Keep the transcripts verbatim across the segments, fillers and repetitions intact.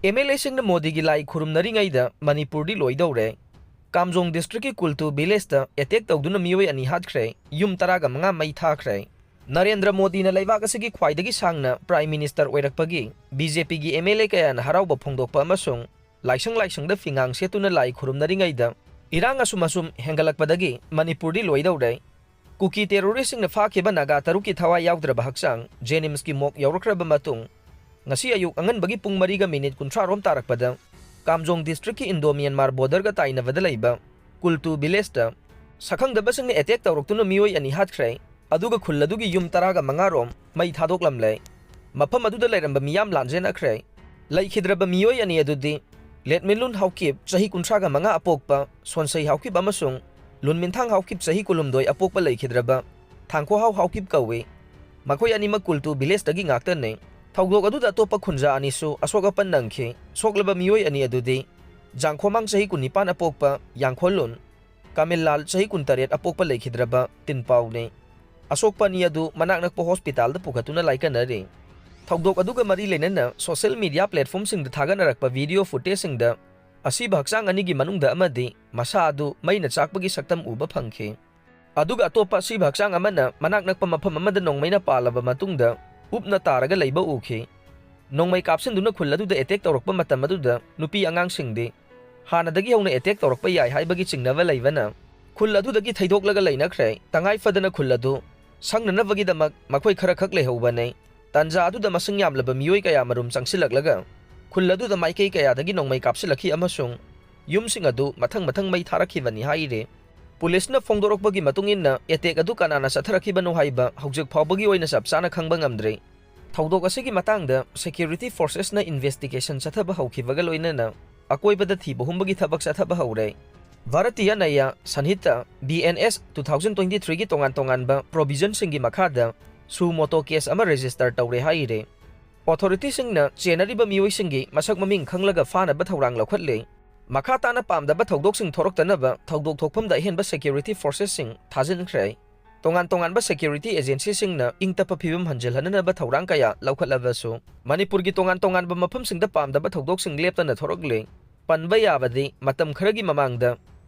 M L ꯑꯦꯁꯤꯡꯅ ꯃꯣꯗꯤꯒꯤ ꯂꯥꯏ ꯈꯨꯔꯨꯝꯅꯔꯤꯉꯩꯗ ꯃꯅꯤꯄꯨꯔꯗꯤ ꯂꯣꯏꯗꯧꯔꯦ꯫ ꯀꯥꯝꯖꯣꯡ ꯗꯤꯁꯇ꯭ꯔꯤꯛꯀꯤ ꯀꯨꯜꯇꯨ ꯚꯤꯂꯦꯖꯇ ꯑꯦꯇꯦꯛ ꯇꯧꯗꯨꯅ ꯃꯤꯑꯣꯏ ꯑꯅꯤ ꯍꯥꯠꯈ꯭ꯔꯦ, ꯌꯨꯝ ꯇꯔꯥꯒ ꯃꯉꯥ ꯃꯩ ꯊꯥꯈ꯭ꯔꯦ꯫ ꯅꯔꯦꯟꯗ꯭ꯔ ꯃꯣꯗꯤꯅ ꯂꯩꯕꯥꯛ ꯑꯁꯤꯒꯤ ꯈ꯭ꯋꯥꯏꯗꯒꯤ ꯁꯥꯡꯅ ꯄ꯭ꯔꯥꯏꯝ ꯃꯤꯅꯤꯁꯇꯔ ꯑꯣꯏꯔꯛꯄꯒꯤ ꯕꯤ ꯖꯦ ꯄꯤꯒꯤ ꯑꯦꯝ ꯑꯦꯜ ꯑꯦ ꯀꯌꯥꯅ ꯍꯔꯥꯎꯕ ꯐꯣꯡꯗꯣꯛꯄ ꯑꯃꯁꯨꯡ ꯂꯥꯏꯁꯪ ꯂꯥꯏꯁꯪꯗ ꯐꯤꯉꯥꯡ ꯁꯦꯠꯇꯨꯅ ꯂꯥꯏ ꯈꯨꯔꯨꯝꯅꯔꯤꯉꯩꯗ ꯏꯔꯥꯡ ꯑꯁꯨꯝ ꯑꯁꯨꯝ ꯍꯦꯟꯒꯠꯂꯛꯄꯗꯒꯤ ꯃꯅꯤꯄꯨꯔꯗꯤ ꯂꯣꯏꯗꯧꯔꯦ꯫ ꯀꯨꯀꯤ ꯇꯦꯔꯣꯔꯤꯁꯁꯤꯡꯅ ꯐꯥꯈꯤꯕ ꯅꯥꯒꯥ ꯇꯔꯨꯛꯀꯤ ꯊꯋꯥꯏ ꯌꯥꯎꯗ꯭ꯔꯕ ꯍꯛꯆꯥꯡ ꯖꯦꯅꯤꯝꯁꯀꯤ ꯃꯣꯛ ꯌꯧꯔꯛꯈ꯭ꯔꯕ ꯃꯇꯨꯡ, ꯉꯁꯤ ꯑꯌꯨꯛ ꯑꯉꯟꯕꯒꯤ ꯄꯨꯡ ꯃꯔꯤꯒ ꯃꯤꯅꯤꯠ ꯀꯨꯟꯊ꯭ꯔꯥ ꯔꯣꯝ ꯇꯥꯔꯛꯄꯗ, ꯀꯥꯝꯖꯣꯡ ꯗꯤꯁꯇ꯭ꯔꯤꯛꯀꯤ ꯏꯟꯗꯣ ꯃ꯭ꯌꯥꯟꯃꯥꯔ ꯕꯣꯔꯗꯔꯒ ꯇꯥꯏꯅꯕꯗ ꯂꯩꯕ ꯀꯨꯜꯇꯨ ꯚꯤꯂꯦꯖꯇ ꯁꯛꯈꯪꯗꯕꯁꯤꯡꯅ ꯑꯦꯇꯦꯛ ꯇꯧꯔꯛꯇꯨꯅ ꯃꯤꯑꯣꯏ ꯑꯅꯤ ꯍꯥꯠꯈ꯭ꯔꯦ, ꯑꯗꯨꯒ ꯈꯨꯜ ꯑꯗꯨꯒꯤ ꯌꯨꯝ ꯇꯔꯥꯒ ꯃꯉꯥ ꯔꯣꯝ ꯃꯩ ꯊꯥꯗꯣꯛꯂꯝꯂꯦ꯫ ꯃꯐꯝ ꯑꯗꯨꯗ ꯂꯩꯔꯝꯕ ꯃꯤꯌꯥꯝ ꯂꯥꯟꯖꯦꯟꯅꯈ꯭ꯔꯦ꯫ ꯂꯩꯈꯤꯗ꯭ꯔꯕ ꯃꯤꯑꯣꯏ ꯑꯅꯤ ꯑꯗꯨꯗꯤ ꯂꯦꯠꯃꯤꯟꯂꯨꯟ ꯍꯥꯎꯀꯤꯞ, ꯆꯍꯤ ꯀꯨꯟꯊ꯭ꯔꯥꯒ ꯃꯉꯥ ꯑꯄꯣꯛꯄ, ꯁꯣꯟꯁꯩ ꯍꯥꯎꯀꯤꯞ ꯑꯃꯁꯨꯡ ꯂꯨꯟꯃꯤꯟꯊꯥꯡ ꯍꯥꯎꯀꯤꯞ, ꯆꯍꯤ ꯀꯨꯟꯍꯨꯝꯗꯣꯏ ꯑꯄꯣꯛꯄ ꯂꯩꯈꯤꯗ꯭ꯔꯕ ꯊꯥꯡꯈꯣꯍꯥꯎ ꯍꯥꯎꯀꯤꯞ ꯀꯧꯏ꯫ ꯃꯈꯣꯏ ꯑꯅꯤꯃꯛ ꯀꯨꯜꯇꯨ ꯚꯤꯂꯦꯖꯇꯒꯤ ꯉꯥꯛꯇꯅꯤ꯫ ꯊꯧꯗꯣꯛ ꯑꯗꯨꯗ ꯑꯇꯣꯞꯄ ꯈꯨꯟꯖꯥ ꯑꯅꯤꯁꯨ ꯑꯁꯣꯛ ꯑꯄꯟ ꯅꯪꯈꯤ꯫ ꯁꯣꯛꯂꯕ ꯃꯤꯑꯣꯏ ꯑꯅꯤ ꯑꯗꯨꯗꯤ ꯖꯥꯡꯈꯣꯃꯥꯡ, ꯆꯍꯤ ꯀꯨꯟꯅꯤꯄꯥꯟ ꯑꯄꯣꯛꯄ ꯌꯥꯡꯈꯣꯜꯂꯨꯟ, ꯀꯥꯃꯤꯜꯂꯥꯜ, ꯆꯍꯤ ꯀꯨꯟꯇꯔꯦꯠ ꯑꯄꯣꯛꯄ ꯂꯩꯈꯤꯗ꯭ꯔꯕ ꯇꯤꯟꯄꯥꯎꯅꯤ꯫ ꯑꯁꯣꯛꯄ ꯑꯅꯤ ꯑꯗꯨ ꯃꯅꯥꯛ ꯅꯛꯄ ꯍꯣꯁꯄꯤꯇꯥꯜꯗ ꯄꯨꯈꯠꯇꯨꯅ ꯂꯥꯏꯀꯠꯅꯔꯤ꯫ ꯊꯧꯗꯣꯛ ꯑꯗꯨꯒ ꯃꯔꯤ ꯂꯩꯅꯅ ꯁꯣꯁꯤꯌꯦꯜ ꯃꯤꯗꯤꯌꯥ ꯄ꯭ꯂꯦꯠꯐꯣꯔꯝꯁꯤꯡꯗ ꯊꯥꯒꯠꯅꯔꯛꯄ ꯚꯤꯗꯤꯑꯣ ꯐꯨꯇꯦꯖꯁꯤꯡꯗ ꯑꯁꯤꯕ ꯍꯛꯆꯥꯡ ꯑꯅꯤꯒꯤ ꯃꯅꯨꯡꯗ ꯑꯃꯗꯤ ꯃꯁꯥ ꯑꯗꯨ ꯃꯩꯅ ꯆꯥꯛꯄꯒꯤ ꯁꯛꯇꯝ ꯎꯕ ꯐꯪꯈꯤ꯫ ꯑꯗꯨꯒ ꯑꯇꯣꯞꯄ ꯑꯁꯤꯕ ꯍꯛꯆꯥꯡ ꯑꯃꯅ ꯃꯅꯥꯛ ꯅꯛꯄ ꯃꯐꯝ ꯑꯃꯗ ꯅꯣꯡꯃꯩꯅ ꯄꯥꯜꯂꯕ ꯃꯇꯨꯡꯗ ꯎꯞꯅ ꯇꯥꯔꯒ ꯂꯩꯕ ꯎꯈꯤ꯫ ꯅꯣꯡꯃꯩ ꯀꯥꯞꯁꯤꯟꯗꯨꯅ ꯈꯨꯜ ꯑꯗꯨꯗ ꯑꯦꯇꯦꯛ ꯇꯧꯔꯛꯄ ꯃꯇꯝ ꯑꯗꯨꯗ ꯅꯨꯄꯤ ꯑꯉꯥꯡꯁꯤꯡꯗꯤ ꯍꯥꯟꯅꯗꯒꯤ ꯍꯧꯅ ꯑꯦꯇꯦꯛ ꯇꯧꯔꯛꯄ ꯌꯥꯏ ꯍꯥꯏꯕꯒꯤ ꯆꯤꯡꯅꯕ ꯂꯩꯕꯅ ꯈꯨꯜ ꯑꯗꯨꯗꯒꯤ ꯊꯩꯗꯣꯛꯂꯒ ꯂꯩꯅꯈ꯭ꯔꯦ꯫ ꯇꯉꯥꯏ ꯐꯗꯅ ꯈꯨꯜ ꯑꯗꯨ ꯁꯪꯅꯅꯕꯒꯤꯗꯃꯛ ꯃꯈꯣꯏ ꯈꯔꯈꯛ ꯂꯩꯍꯧꯕꯅꯤ꯫ ꯇꯥꯟꯖꯥ ꯑꯗꯨꯗ ꯃꯁꯤꯡ ꯌꯥꯝꯂꯕ ꯃꯤꯑꯣꯏ ꯀꯌꯥꯃꯔꯨꯝ ꯆꯪꯁꯤꯜꯂꯛꯂꯒ ꯈꯨꯜ ꯑꯗꯨꯗ ꯃꯥꯏꯀꯩ ꯀꯌꯥꯗꯒꯤ ꯅꯣꯡꯃꯩ ꯀꯥꯞꯁꯤꯜꯂꯛꯈꯤ ꯑꯃꯁꯨꯡ ꯌꯨꯝꯁꯤꯡ ꯑꯗꯨ ꯃꯊꯪ ꯃꯊꯪ ꯃꯩ ꯊꯥꯔꯛꯈꯤꯕꯅꯤ ꯍꯥꯏꯔꯤ꯫ ꯄꯨꯂꯤꯁꯅ ꯐꯣꯡꯗꯣꯔꯛꯄꯒꯤ ꯃꯇꯨꯡ ꯏꯟꯅ, ꯑꯦꯇꯦꯛ ꯑꯗꯨ ꯀꯅꯥꯅ ꯆꯠꯊꯔꯛꯈꯤꯕꯅꯣ ꯍꯥꯏꯕ ꯍꯧꯖꯤꯛ ꯐꯥꯎꯕꯒꯤ ꯑꯣꯏꯅ ꯆꯞ ꯆꯥꯅ ꯈꯪꯕ ꯉꯝꯗ꯭ꯔꯤ꯫ ꯊꯧꯗꯣꯛ ꯑꯁꯤꯒꯤ ꯃꯇꯥꯡꯗ ꯁꯦꯀ꯭ꯌꯨꯔꯤꯇꯤ ꯐꯣꯔꯁꯦꯁꯅ ꯏꯟꯚꯦꯁꯇꯤꯒꯦꯁꯟ ꯆꯠꯊꯕ ꯍꯧꯈꯤꯕꯒ ꯂꯣꯏꯅꯅ ꯑꯀꯣꯏꯕꯗ ꯊꯤꯕ ꯍꯨꯝꯕꯒꯤ ꯊꯕꯛ ꯆꯠꯊꯕ ꯍꯧꯔꯦ꯫ Bharatiya Nyaya Sanhita, B N S, two thousand twenty ꯊ꯭ꯔꯤꯒꯤ ꯇꯣꯉꯥꯟ ꯇꯣꯉꯥꯟꯕ ꯄ꯭ꯔꯣꯚꯤꯖꯟꯁꯤꯡꯒꯤ ꯃꯈꯥꯗ ꯁꯨ ꯃꯣꯇꯣ ꯀꯦꯁ ꯑꯃ ꯔꯦꯖꯤꯁꯇꯔ ꯇꯧꯔꯦ ꯍꯥꯏꯔꯦ꯫ ꯑꯣꯊꯣꯔꯤꯇꯤꯁꯤꯡꯅ ꯆꯦꯟꯅꯔꯤꯕ ꯃꯤꯑꯣꯏꯁꯤꯡꯒꯤ ꯃꯁꯛ ꯃꯃꯤꯡ ꯈꯪꯂꯒ ꯐꯥꯅꯕ ꯊꯧꯔꯥꯡ ꯂꯧꯈꯠꯂꯦ꯫ ꯃꯈꯥ ꯇꯥꯅ ꯄꯥꯝꯗꯕ ꯊꯧꯗꯣꯛꯁꯤꯡ ꯊꯣꯔꯛꯇꯅꯕ ꯊꯧꯗꯣꯛ ꯊꯣꯛꯐꯝꯗ ꯑꯍꯦꯟꯕ ꯁꯦꯀ꯭ꯌꯨꯔꯤꯇꯤ ꯐꯣꯔꯁꯦꯁꯁꯤꯡ ꯊꯥꯖꯤꯟꯈ꯭ꯔꯦ꯫ ꯇꯣꯉꯥꯟ ꯇꯣꯉꯥꯟꯕ security agencyꯁꯤꯡꯅ ꯏꯪ ꯇꯞꯄ ꯐꯤꯕꯝ ꯍꯟꯖꯤꯜꯍꯟꯅꯅꯕ ꯊꯧꯔꯥꯡ ꯀꯌꯥ ꯂꯧꯈꯠꯂꯕꯁꯨ, ꯃꯅꯤꯄꯨꯔꯒꯤ ꯇꯣꯉꯥꯟ ꯇꯣꯉꯥꯟꯕ ꯃꯐꯝꯁꯤꯡꯗ ꯄꯥꯝꯗꯕ ꯊꯧꯗꯣꯛꯁꯤꯡ ꯂꯦꯞꯇꯅ ꯊꯣꯔꯛꯂꯤ꯫ ꯄꯟꯕ ꯌꯥꯕꯗꯤ, ꯃꯇꯝ ꯈꯔꯒꯤ ꯃꯃꯥꯡꯗ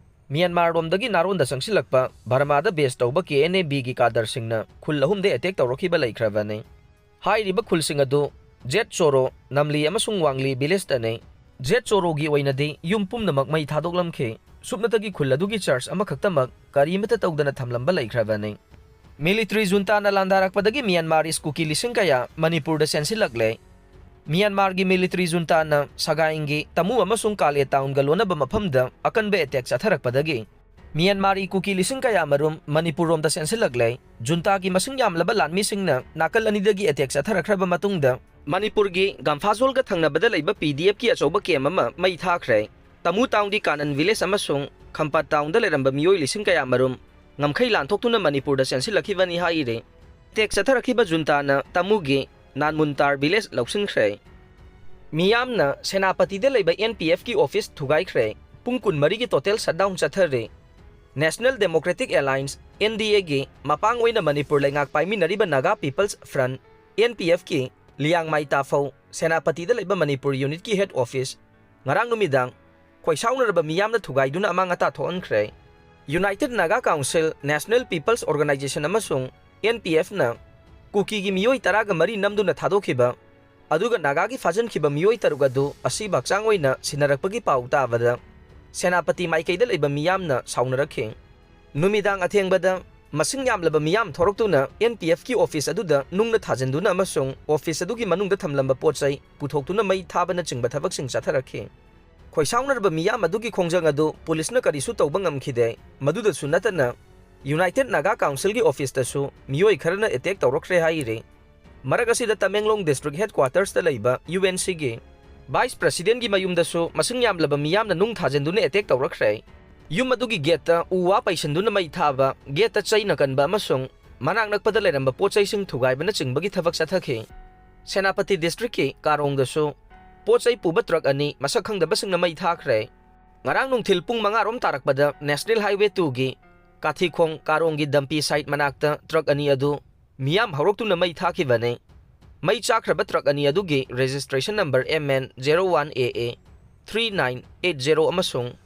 ꯃ꯭ꯌꯥꯟꯃꯥꯔꯔꯣꯝꯗꯒꯤ ꯅꯥꯔꯣꯟꯗ ꯆꯪꯁꯤꯜꯂꯛꯄ ꯕꯔꯃꯥꯗ base ꯇꯧꯕ K N A Bꯒꯤ ꯀꯥꯗꯔꯁꯤꯡꯅ ꯈꯨꯜ ꯑꯍꯨꯝꯗ attack ꯇꯧꯔꯛꯈꯤꯕ ꯂꯩꯈ꯭ꯔꯕꯅꯤ꯫ ꯍꯥꯏꯔꯤꯕ ꯈꯨꯜꯁꯤꯡ ꯑꯗꯨ ꯖꯦꯠ ꯆꯣꯔꯣ, ꯅꯝꯂꯤ ꯑꯃꯁꯨꯡ ꯋꯥꯡꯂꯤ villageꯇꯅꯤ꯫ ꯖꯦꯠ ꯆꯣꯔꯣꯒꯤ ꯑꯣꯏꯅꯗꯤ ꯌꯨꯝ ꯄꯨꯝꯅꯃꯛ ꯃꯩ ꯊꯥꯗꯣꯛꯂꯝꯈꯤ꯫ ꯁꯨꯞꯅꯇꯒꯤ ꯈꯨꯜ ꯑꯗꯨꯒꯤ church ꯑꯃꯈꯛꯇꯃꯛ ꯀꯔꯤꯃꯠꯇ ꯇꯧꯗꯅ ꯊꯝꯂꯝꯕ ꯂꯩꯈ꯭ꯔꯕꯅꯤ꯫ Military juntaꯅ ꯂꯥꯟꯗꯥꯔꯛꯄꯗꯒꯤ ꯃ꯭ꯌꯥꯟꯃꯥꯔꯤꯁ ꯀꯨꯀꯤ ꯂꯤꯁꯤꯡ ꯀꯌꯥ ꯃꯅꯤꯄꯨꯔꯗ ꯆꯦꯟꯁꯤꯜꯂꯛꯂꯦ꯫ ꯃ꯭ꯌꯥꯟꯃꯥꯔꯒꯤ military juntaꯅ ꯁꯒꯥꯏꯟꯒꯤ ꯇꯃꯨ ꯑꯃꯁꯨꯡ ꯀꯥꯂꯦ townꯒ ꯂꯣꯟꯅꯕ ꯃꯐꯝꯗ ꯑꯀꯟꯕ attack ꯆꯠꯊꯔꯛꯄꯗꯒꯤ ꯃ꯭ꯌꯥꯟꯃꯥꯔꯤ ꯀꯨꯀꯤ ꯂꯤꯁꯤꯡ ꯀꯌꯥꯃꯔꯨꯝ ꯃꯅꯤꯄꯨꯔꯔꯣꯝꯗ ꯆꯦꯟꯁꯤꯜꯂꯛꯂꯦ꯫ Juntaꯒꯤ ꯃꯁꯤꯡ ꯌꯥꯝꯂꯕ ꯂꯥꯟꯃꯤꯁꯤꯡꯅ ꯅꯥꯀꯜ ꯑꯅꯤꯗꯒꯤ attack ꯆꯠꯊꯔꯛꯈ꯭ꯔꯕ ꯃꯇꯨꯡꯗ, ꯃꯅꯤꯄꯨꯔꯒꯤ ꯒꯝꯐꯥꯖꯣꯜꯒ ꯊꯪꯅꯕꯗ ꯂꯩꯕ P D Fꯀꯤ ꯑꯆꯧꯕ camp ꯑꯃ ꯃꯩ ꯊꯥꯈ꯭ꯔꯦ꯫ ꯇꯃꯨ townꯒꯤ ꯀꯥꯅꯟ village ꯑꯃꯁꯨꯡ ꯈꯝꯄꯥꯠ townꯗ ꯂꯩꯔꯝꯕ ꯃꯤꯑꯣꯏ ꯂꯤꯁꯤꯡ ꯀꯌꯥꯃꯔꯨꯝ ꯉꯝꯈꯩ ꯂꯥꯟꯊꯣꯛꯇꯨꯅ ꯃꯅꯤꯄꯨꯔꯗ ꯆꯦꯟꯁꯤꯜꯂꯛꯈꯤꯕꯅꯤ ꯍꯥꯏꯔꯤ꯫ Attack ꯆꯠꯊꯔꯛꯈꯤꯕ juntaꯅ ꯇꯃꯨꯒꯤ ꯅꯥꯟꯃꯨꯟꯇꯥꯔ village ꯂꯧꯁꯤꯟꯈ꯭ꯔꯦ꯫ ꯃꯤꯌꯥꯝꯅ ꯁꯦꯅꯥꯄꯇꯤꯗ ꯂꯩꯕ N P Fꯀꯤ office ꯊꯨꯒꯥꯏꯈ꯭ꯔꯦ꯫ ꯄꯨꯡ ꯀꯨꯟꯃꯔꯤꯒꯤ total shutdown ꯆꯠꯊꯔꯦ꯫ National Democratic Alliance, N D Aꯒꯤ ꯃꯄꯥꯡ ꯑꯣꯏꯅ ꯃꯅꯤꯄꯨꯔ ꯂꯩꯉꯥꯛ ꯄꯥꯏꯃꯤꯟꯅꯔꯤꯕ Naga People's Front, N P Fꯀꯤ Liangmai ꯇꯥꯐꯧ ꯁꯦꯅꯥꯄꯇꯤꯗ ꯂꯩꯕ ꯃꯅꯤꯄꯨꯔ unitꯀꯤ head office ꯉꯔꯥꯡ ꯅꯨꯃꯤꯗꯥꯡ ꯈꯣꯏꯁꯥꯎꯅꯔꯕ ꯃꯤꯌꯥꯝꯅ ꯊꯨꯒꯥꯏꯗꯨꯅ ꯑꯃꯥꯡ ꯑꯇꯥ ꯊꯣꯛꯍꯟꯈ꯭ꯔꯦ꯫ United Naga Council, National People's Organization ꯑꯃꯁꯨꯡ N P Fꯅ ꯀꯨꯀꯤꯒꯤ ꯃꯤꯑꯣꯏ ꯇꯔꯥꯒ ꯃꯔꯤ ꯅꯝꯗꯨꯅ ꯊꯥꯗꯣꯛꯈꯤꯕ, ꯑꯗꯨꯒ ꯅꯥꯒꯥꯒꯤ ꯐꯥꯖꯤꯟꯈꯤꯕ ꯃꯤꯑꯣꯏ ꯇꯔꯨꯛ ꯑꯗꯨ ꯑꯁꯤꯕ ꯍꯛꯆꯥꯡ ꯑꯣꯏꯅ ꯁꯤꯟꯅꯔꯛꯄꯒꯤ ꯄꯥꯎ ꯇꯥꯕꯗ ꯁꯦꯅꯥꯄꯇꯤ ꯃꯥꯏꯀꯩꯗ ꯂꯩꯕ ꯃꯤꯌꯥꯝꯅ ꯁꯥꯎꯅꯔꯛꯈꯤ꯫ ꯅꯨꯃꯤꯗꯥꯡ ꯑꯊꯦꯡꯕꯗ ꯃꯁꯤꯡ ꯌꯥꯝꯂꯕ ꯃꯤꯌꯥꯝ ꯊꯣꯔꯛꯇꯨꯅ N P Fꯀꯤ office ꯑꯗꯨꯗ ꯅꯨꯡꯅ ꯊꯥꯖꯤꯟꯗꯨꯅ ꯑꯃꯁꯨꯡ office ꯑꯗꯨꯒꯤ ꯃꯅꯨꯡꯗ ꯊꯝꯂꯝꯕ ꯄꯣꯠ ꯆꯩ ꯄꯨꯊꯣꯛꯇꯨꯅ ꯃꯩ ꯊꯥꯕꯅꯆꯤꯡꯕ ꯊꯕꯛꯁꯤꯡ ꯆꯠꯊꯔꯛꯈꯤ꯫ ꯈꯣꯏꯁꯥꯎꯅꯔꯕ ꯃꯤꯌꯥꯝ ꯑꯗꯨꯒꯤ ꯈꯣꯡꯖꯪ ꯑꯗꯨ ꯄꯨꯂꯤꯁꯅ ꯀꯔꯤꯁꯨ ꯇꯧꯕ ꯉꯝꯈꯤꯗꯦ꯫ ꯃꯗꯨꯗꯁꯨ ꯅꯠꯇꯅ, United Naga Councilꯒꯤ officeꯇꯁꯨ ꯃꯤꯑꯣꯏ ꯈꯔꯅ attack ꯇꯧꯔꯛꯈ꯭ꯔꯦ ꯍꯥꯏꯔꯤ꯫ ꯃꯔꯛ ꯑꯁꯤꯗ, ꯇꯃꯦꯡꯂꯣꯡ district headquartersꯇ ꯂꯩꯕ UNCꯒꯤ vice presidentꯀꯤ ꯃꯌꯨꯝꯗꯁꯨ ꯃꯁꯤꯡ ꯌꯥꯝꯂꯕ ꯃꯤꯌꯥꯝꯅ ꯅꯨꯡ ꯊꯥꯖꯤꯟꯗꯨꯅ attack ꯇꯧꯔꯛꯈ꯭ꯔꯦ꯫ ꯌꯨꯝ ꯑꯗꯨꯒꯤ gateꯇ ꯎ ꯋꯥ ꯄꯩꯁꯤꯟꯗꯨꯅ ꯃꯩ ꯊꯥꯕ, gateꯇ ꯆꯩꯅ ꯀꯟꯕ ꯑꯃꯁꯨꯡ ꯃꯅꯥꯛ ꯅꯛꯄꯗ ꯂꯩꯔꯝꯕ ꯄꯣꯠ ꯆꯩꯁꯤꯡ ꯊꯨꯒꯥꯏꯕꯅꯆꯤꯡꯕꯒꯤ ꯊꯕꯛ ꯆꯠꯊꯈꯤ꯫ ꯁꯦꯅꯥꯄꯇꯤ districtꯀꯤ ꯀꯥꯔꯣꯡꯗꯁꯨ ꯄꯣꯠ ꯆꯩ ꯄꯨꯕ truck ꯑꯅꯤ ꯃꯁꯛ ꯈꯪꯗꯕꯁꯤꯡꯅ ꯃꯩ ꯊꯥꯈ꯭ꯔꯦ꯫ ꯉꯔꯥꯡ ꯅꯨꯡꯊꯤꯜ ꯄꯨꯡ ꯃꯉꯥ ꯔꯣꯝ ꯇꯥꯔꯛꯄꯗ National Highway twoꯒꯤ ꯀꯥꯊꯤꯈꯣꯡ ꯀꯥꯔꯣꯡꯒꯤ ꯗꯝꯄꯤ ꯁꯥꯏꯠ ꯃꯅꯥꯛꯇ ꯇ꯭ꯔꯛ ꯑꯅꯤ ꯑꯗꯨ ꯃꯤꯌꯥꯝ ꯍꯧꯔꯛꯇꯨꯅ ꯃꯩ ꯊꯥꯈꯤꯕꯅꯤ꯫ ꯃꯩ ꯆꯥꯛꯈ꯭ꯔꯕ ꯇ꯭ꯔꯛ ꯑꯅꯤ ꯑꯗꯨꯒꯤ registration number M N zero one A A three nine eight zero ꯑꯃꯁꯨꯡ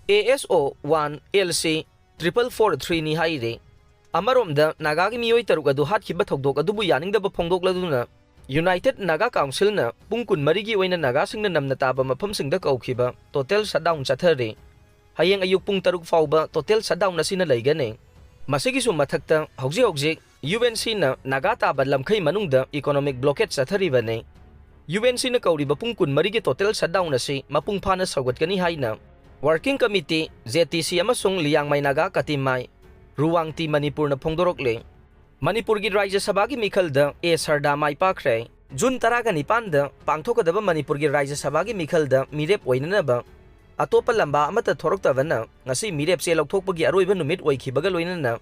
A S O one L C triple four three ꯅꯤ ꯍꯥꯏꯔꯤ꯫ ꯑꯃꯔꯣꯝꯗ, ꯅꯥꯒꯥꯒꯤ ꯃꯤꯑꯣꯏ ꯇꯔꯨꯛ ꯑꯗꯨ ꯍꯥꯠꯈꯤꯕ ꯊꯧꯗꯣꯛ ꯑꯗꯨꯕꯨ ꯌꯥꯅꯤꯡꯗꯕ ꯐꯣꯡꯗꯣꯛꯂꯗꯨꯅ, United Naga Councilꯅ ꯄꯨꯡ ꯀꯨꯟꯃꯔꯤꯒꯤ ꯑꯣꯏꯅ ꯅꯥꯒꯥꯁꯤꯡꯅ ꯅꯝꯅ ꯇꯥꯕ ꯃꯐꯝꯁꯤꯡꯗ ꯀꯧꯈꯤꯕ total shutdown ꯆꯠꯊꯔꯤ꯫ ꯍꯌꯦꯡ ꯑꯌꯨꯛ ꯄꯨꯡ ꯇꯔꯨꯛ ꯐꯥꯎꯕ total shutdown ꯑꯁꯤꯅ ꯂꯩꯒꯅꯤ꯫ ꯃꯁꯤꯒꯤꯁꯨ ꯃꯊꯛꯇ, ꯍꯧꯖꯤꯛ ꯍꯧꯖꯤꯛ UNCꯅ ꯅꯥꯒꯥ ꯇꯥꯕ ꯂꯝꯈꯩ ꯃꯅꯨꯡꯗ economic blockade ꯆꯠꯊꯔꯤꯕꯅꯤ꯫ UNCꯅ ꯀꯧꯔꯤꯕ ꯄꯨꯡ ꯀꯨꯟꯃꯔꯤꯒꯤ total shutdown ꯑꯁꯤ ꯃꯄꯨꯡ ꯐꯥꯅ ꯁꯧꯒꯠꯀꯅꯤ ꯍꯥꯏꯅ Working Committee, ZTC ꯑꯃꯁꯨꯡ ꯂꯤꯌꯥꯡꯃꯩ ꯅꯥꯒꯥ ꯀꯇꯤꯃꯥꯏ, ꯔꯨꯋꯥꯡꯇꯤ ꯃꯅꯤꯄꯨꯔꯅ ꯐꯣꯡꯗꯣꯔꯛꯂꯦ꯫ ꯃꯅꯤꯄꯨꯔꯒꯤ ꯔꯥꯖ꯭ꯌ ꯁꯚꯥꯒꯤ ꯃꯤꯈꯜꯗ ꯑꯦ ꯁꯔꯗꯥ ꯃꯥꯏ ꯄꯥꯛꯈ꯭ꯔꯦ꯫ ꯖꯨꯟ ꯇꯔꯥꯒ ꯅꯤꯄꯥꯟꯗ ꯄꯥꯡꯊꯣꯛꯀꯗꯕ ꯃꯅꯤꯄꯨꯔꯒꯤ ꯔꯥꯖ꯭ꯌ ꯁꯚꯥꯒꯤ ꯃꯤꯈꯜꯗ ꯃꯤꯔꯦꯞ ꯑꯣꯏꯅꯅꯕ ꯑꯇꯣꯞꯄ ꯂꯝꯕꯥ ꯑꯃꯠꯇ ꯊꯣꯔꯛꯇꯕꯅ ꯉꯁꯤ ꯃꯤꯔꯦꯞ ꯆꯦ ꯂꯧꯊꯣꯛꯄꯒꯤ ꯑꯔꯣꯏꯕ ꯅꯨꯃꯤꯠ ꯑꯣꯏꯈꯤꯕꯒ ꯂꯣꯏꯅꯅ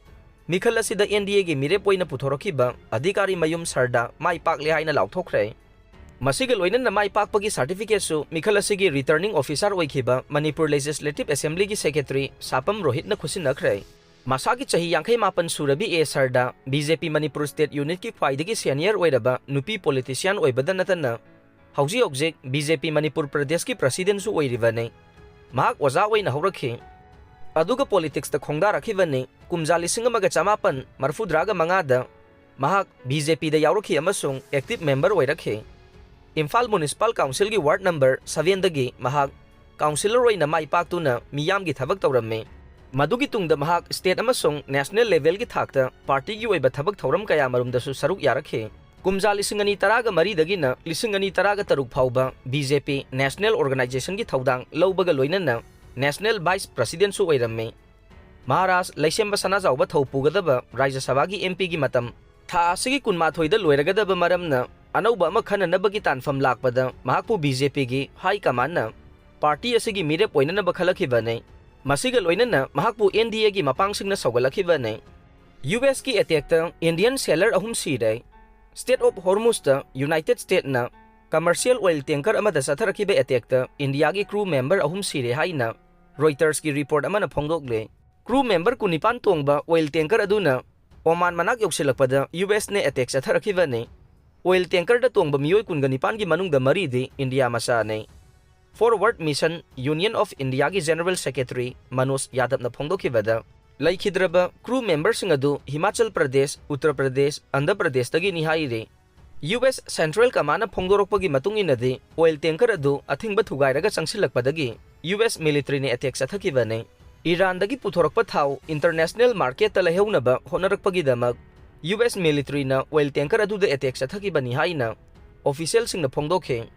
ꯃꯤꯈꯜ ꯑꯁꯤꯗ NDAꯒꯤ ꯃꯤꯔꯦꯞ ꯑꯣꯏꯅ ꯄꯨꯊꯣꯔꯛꯈꯤꯕ ꯑꯙꯤꯀꯥꯔꯤ ꯃꯌꯨꯝ ꯁꯔꯗꯥ ꯃꯥꯏ ꯄꯥꯛꯂꯦ ꯍꯥꯏꯅ ꯂꯥꯎꯊꯣꯛꯈ꯭ꯔꯦ꯫ ꯃꯁꯤꯒ ꯂꯣꯏꯅꯅ ꯃꯥꯏ ꯄꯥꯛꯄꯒꯤ certificateꯁꯨ ꯃꯤꯈꯜ ꯑꯁꯤꯒꯤ returning officer ꯑꯣꯏꯈꯤꯕ ꯃꯅꯤꯄꯨꯔ Legislative Assemblyꯒꯤ Secretary ꯁꯥꯄꯝ ꯔꯣꯍꯤꯠꯅ ꯈꯨꯠꯁꯤꯟꯅꯈ꯭ꯔꯦ꯫ ꯃꯁꯥꯒꯤ ꯆꯍꯤ ꯌꯥꯡꯈꯩ ꯃꯥꯄꯟ ꯁꯨꯔꯕꯤ ꯑꯦ ꯁꯔꯗꯥ BJP ꯃꯅꯤꯄꯨꯔ state unitꯀꯤ ꯈ꯭ꯋꯥꯏꯗꯒꯤ senior ꯑꯣꯏꯔꯕ ꯅꯨꯄꯤ politician ꯑꯣꯏꯕꯗ ꯅꯠꯇꯅ ꯍꯧꯖꯤꯛ ꯍꯧꯖꯤꯛ BJP ꯃꯅꯤꯄꯨꯔ ꯄ꯭ꯔꯗꯦꯁꯀꯤ presidentꯁꯨ ꯑꯣꯏꯔꯤꯕꯅꯤ꯫ ꯃꯍꯥꯛ ꯑꯣꯖꯥ ꯑꯣꯏꯅ ꯍꯧꯔꯛꯈꯤ, ꯑꯗꯨꯒ politicsꯇ ꯈꯣꯡꯗꯥꯔꯛꯈꯤꯕꯅꯤ꯫ ꯀꯨꯝꯖꯥ ꯂꯤꯁꯤꯡ ꯑꯃꯒ ꯆꯃꯥꯄꯟ ꯃꯔꯐꯨꯇꯔꯥꯒ ꯃꯉꯥꯗ ꯃꯍꯥꯛ BJPꯗ ꯌꯥꯎꯔꯛꯈꯤ ꯑꯃꯁꯨꯡ active member ꯑꯣꯏꯔꯛꯈꯤ꯫ ꯏꯝꯐꯥꯜ Municipal Councilꯒꯤ ward number sevenꯗꯒꯤ ꯃꯍꯥꯛ councillor ꯑꯣꯏꯅ ꯃꯥꯏ ꯄꯥꯛꯇꯨꯅ ꯃꯤꯌꯥꯝꯒꯤ ꯊꯕꯛ ꯇꯧꯔꯝꯃꯤ꯫ ꯃꯗꯨꯒꯤ ꯇꯨꯡꯗ ꯃꯍꯥꯛ state ꯑꯃꯁꯨꯡ national levelꯒꯤ ꯊꯥꯛꯇ partyꯒꯤ ꯑꯣꯏꯕ ꯊꯕꯛ ꯊꯧꯔꯝ ꯀꯌꯥꯃꯔꯨꯝꯗꯁꯨ ꯁꯔꯨꯛ ꯌꯥꯔꯛꯈꯤ꯫ ꯀꯨꯝꯖꯥ ꯂꯤꯁꯤꯡ ꯑꯅꯤ ꯇꯔꯥꯒ ꯃꯔꯤꯗꯒꯤꯅ ꯂꯤꯁꯤꯡ ꯑꯅꯤ ꯇꯔꯥꯒ ꯇꯔꯨꯛ ꯐꯥꯎꯕ BJP national organizationꯒꯤ ꯊꯧꯗꯥꯡ ꯂꯧꯕꯒ ꯂꯣꯏꯅꯅ national vice presidentꯁꯨ ꯑꯣꯏꯔꯝꯃꯤ꯫ ꯃꯍꯥꯔꯥꯖ ꯂꯩꯁꯦꯝꯕ ꯁꯅꯥꯖꯥꯎꯕ ꯊꯧ ꯄꯨꯒꯗꯕ ꯔꯥꯖ꯭ꯌ ꯁꯚꯥꯒꯤ MPꯒꯤ ꯃꯇꯝ ꯊꯥ ꯑꯁꯤꯒꯤ ꯀꯨꯟꯃꯥꯊꯣꯏꯗ ꯂꯣꯏꯔꯒꯗꯕ ꯃꯔꯝꯅ, ꯑꯅꯧꯕ ꯑꯃ ꯈꯟꯅꯅꯕꯒꯤ ꯇꯥꯟꯐꯝ ꯂꯥꯛꯄꯗ ꯃꯍꯥꯛꯄꯨ BJPꯒꯤ high commandꯅ party ꯑꯁꯤꯒꯤ ꯃꯤꯔꯦꯞ ꯑꯣꯏꯅꯅꯕ ꯈꯜꯂꯛꯈꯤꯕꯅꯤ꯫ ꯃꯁꯤꯒ ꯂꯣꯏꯅꯅ ꯃꯍꯥꯛꯄꯨ NDAꯒꯤ ꯃꯄꯥꯡꯁꯤꯡꯅ ꯁꯧꯒꯠꯂꯛꯈꯤꯕꯅꯤ꯫ USꯀꯤ attackꯇ Indian sailor ꯑꯍꯨꯝ ꯁꯤꯔꯦ꯫ Strait of Hormuzꯇ United Statesꯅ commercial oil tanker ꯑꯃꯗ ꯆꯠꯊꯔꯛꯈꯤꯕ attackꯇ Indiaꯒꯤ crew member ꯑꯍꯨꯝ ꯁꯤꯔꯦ ꯍꯥꯏꯅ Reutersꯀꯤ report ꯑꯃꯅ ꯐꯣꯡꯗꯣꯛꯂꯦ꯫ Crew member ꯀꯨꯟꯅꯤꯄꯥꯟ ꯇꯣꯡꯕ oil tanker ꯑꯗꯨꯅ Oman ꯃꯅꯥꯛ ꯌꯧꯁꯤꯜꯂꯛꯄꯗ U S ꯅ attack ꯆꯠꯊꯔꯛꯈꯤꯕꯅꯤ꯫ Oil tankerꯗ ꯇꯣꯡꯕ ꯃꯤꯑꯣꯏ ꯀꯨꯟꯒ ꯅꯤꯄꯥꯟꯒꯤ ꯃꯅꯨꯡꯗ ꯃꯔꯤꯗꯤ India ꯃꯆꯥꯅꯤ꯫ Forward Mission Union of Indiaꯒꯤ General Secretary Manoj ꯌꯥꯗꯕꯅ ꯐꯣꯡꯗꯣꯛꯈꯤꯕꯗ, ꯂꯩꯈꯤꯗ꯭ꯔꯕ crew memberꯁꯤꯡ ꯑꯗꯨ ꯍꯤꯃꯥꯆꯜ ꯄ꯭ꯔꯗꯦꯁ, ꯎꯠꯇꯔ ꯄ꯭ꯔꯗꯦꯁ, ꯑꯟꯙ꯭ꯔ ꯄ꯭ꯔꯗꯦꯁꯇꯒꯤꯅꯤ ꯍꯥꯏꯔꯤ꯫ U S Central Commandꯅ ꯐꯣꯡꯗꯣꯔꯛꯄꯒꯤ ꯃꯇꯨꯡ ꯏꯟꯅꯗꯤ, oil tanker ꯑꯗꯨ ꯑꯊꯤꯡꯕ ꯊꯨꯒꯥꯏꯔꯒ ꯆꯪꯁꯤꯜꯂꯛꯄꯗꯒꯤ U S militaryꯅ attack ꯆꯠꯊꯈꯤꯕꯅꯤ꯫ ꯏꯔꯥꯟꯗꯒꯤ ꯄꯨꯊꯣꯔꯛꯄ ꯊꯥꯎ international marketꯇ ꯂꯩꯍꯧꯅꯕ ꯍꯣꯠꯅꯔꯛꯄꯒꯤꯗꯃꯛ U S militaryꯅ oil tanker ꯑꯗꯨꯗ attack ꯆꯠꯊꯈꯤꯕꯅꯤ ꯍꯥꯏꯅ officialꯁꯤꯡꯅ ꯐꯣꯡꯗꯣꯛꯈꯤ꯫